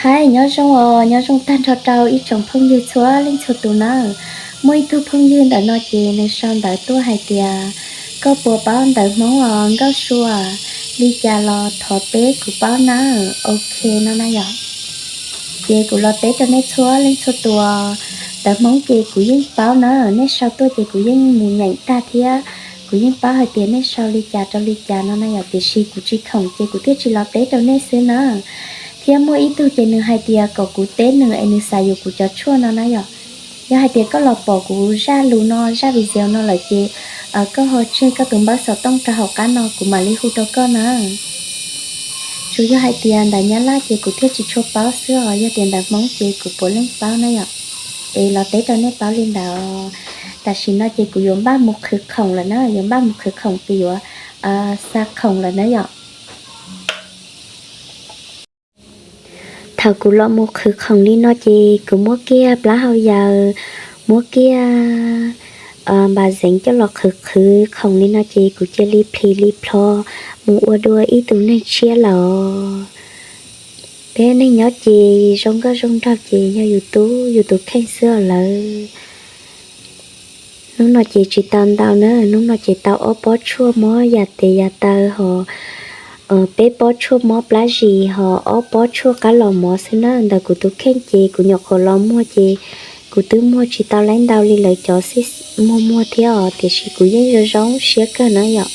Hais nyob zoo os, nyob zoo tag nrho rau ib tsoom phooj ywg txhua leej txhua tus nawb. Muaj ib tug phooj ywg ntawm no ces nws sau ntawv tuaj hais tias, koj puas paub ntawv Hmoob os nkauj sua? Li cas los thov teb kuv paub nawb, ok no na yom. Ces kuv los teb rau nej txhua leej txhua tus. Ntawv Hmoob ces kuv yeej paub na, nej sau tuaj ces kuv yeej mus nyeem tag thiab. Kuv yeej paub hais tias nej sau li cas rau li cas no na yom, tiam sis kuv tsis khoom ces kuv thiaj tsis los teb rau nej xwb na. Thiab muaj ib tug ces nws hais tias kom kuv teb nws es nws xav yuav kuv cov tshuaj no na yom. Yog hais tias koj los pom kuv zaj lus no, zaj video no lawm ces koj ho tseg koj tus npawb xov tooj rau hauv qab no kuv mam li hu rau koj na. Tsuas yog hais tias ntawv Nyab Laj ces kuv thiaj tsis tshua paub xwb os, yog tias ntawv Hmoob ces kuv puav leej paub na yom. Es los teb rau nej paub li ntawd. Tam sim no ces kuv yuav npaj mus qhwv khoom lawm na, yuav npaj mus qhwv khoom ces yuav xa khoom lawm na yom. Thaum kuv los mus qhwv khoom li no ces kuv muab kiag plaub hau yawm, muab kiag npas zeev coj los qhwv qhwv khoom li no ces kuv cia li plhis li plho mus ua dua ib tug neeg tshiab lawm. Peb neeg nyob ces zoo nkauj zoo nraug ces yog yus tub yus tus kheej xwb os lawv. Hnub no ces tsis tau ntau na, hnub no ces tau ob pob tshuaj mob yam tes yam taw hos peb pob tshuaj mob plab zis hos ob pob tshuaj qab los mov xwb na. Ntawm kuv tus kheej ces kuv nyuam qhuav los muag ces kuv twb muag tsis tau laib ntau li lawv cov xwb, muag muag thiab os, tiam sis kuv yeej zoo zoo siab kawg na yom.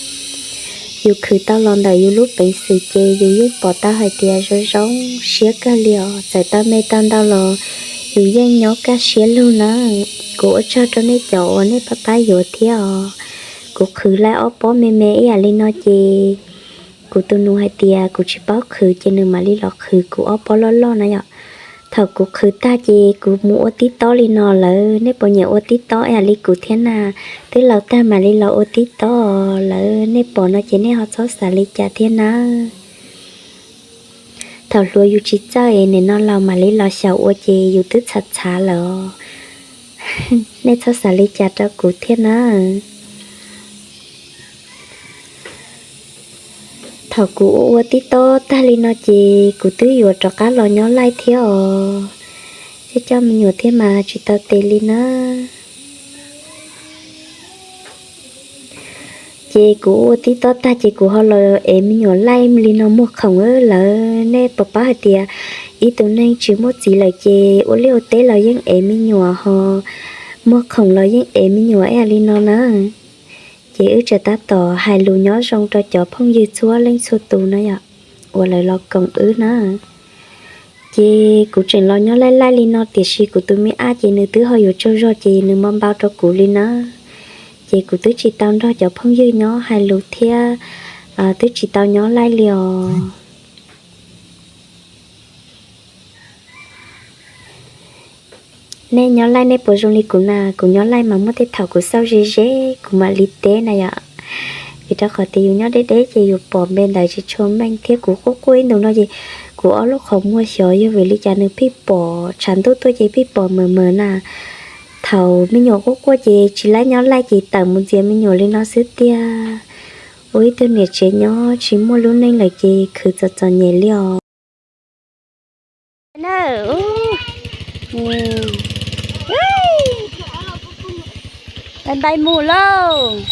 Yus khwv tau los ntawm yus lub peev xwm ces yus yeej pom tau hais tias zoo zoo siab kawg li os. Txawm tau me tau ntau los yus yeej nyob kaj siab lug na. Kuv ua tsaug rau nej cov uas nej pab pab yuav thiab os. Kuv qhwv laib ob pob me me ib yam li no ces kuv tus nus hais tias kuv tsis paub qhwv ces nws mam li los qhwv kuv ob pob loj loj na yom. Thaum kuv qhwv tag ces kuv mus ua tib tob li no lawm, nej puas nyiam ua tib tob ib yam li kuv thiab na? Twb laus tag mam li los ua tib tob lawm, nej pom no ces nej ho txhob xav li cas thiab na. Thaum hluas yus tsis txawj es nim no laus mam li los xyaum ua ces yus twb txhav txhav lawm os. Nej txhob xav li cas rau kuv thiab na. Thaum kuv ua ua tib tob tag li no ces kuv twb yuav rov qab los nyob laij thiab os. Coj coj me nyuam thiab mas tsis tau tes li na. Ces kuv ua tib tob tag ces kuv ho los ev me nyuam laij li no muag khoom lawm. Nej puas paub hais tias ib tug neeg tsis muaj txiv lawm ces ua liaj ua teb los yeej ev me nyuam ho muag khoom los yeej ev me nyuam ib yam li no na. Ces wb tseem tab tom hais lus nyob zoo rau cov phooj ywg txhua leej txhua tus na yom, uas lawv los koom wb na. Ces kuv tseem los nyob laij laij li no tiam sis kuv tus me ab ces nws twb ho yuav tsaug zog ces nws npau npau rau kuv li na. Ces kuv twb tsis tau nrog cov phooj ywg nyob hais lus thiab twb tsis tau nyob laij li os. Nej nyob laij nej puas zoo li kuv na? Kuv nyob laij mas muaj tej thaum kuv xauj ze ze kuv mam li teb na yom. Vim rau qhov tias yus nyob deb deb ces yus pom npe ntawd tsis tshua meej thiab kuv quaj quaj ib ntus no ces kuv ob lub qhov muag xyov yog vim li cas nws pheej pom tshav ntuj tuaj ces pheej pom mawm mawm na. Thaum me nyuam quaj quaj ces tsis laib nyob laij ces tawm mus ntxias me nyuam li no xwb tiag. Ua ib tug niam tsev nyob tsis muaj lub neej lawm ces khwv txom txom nyem li os. Ntais mus lauj.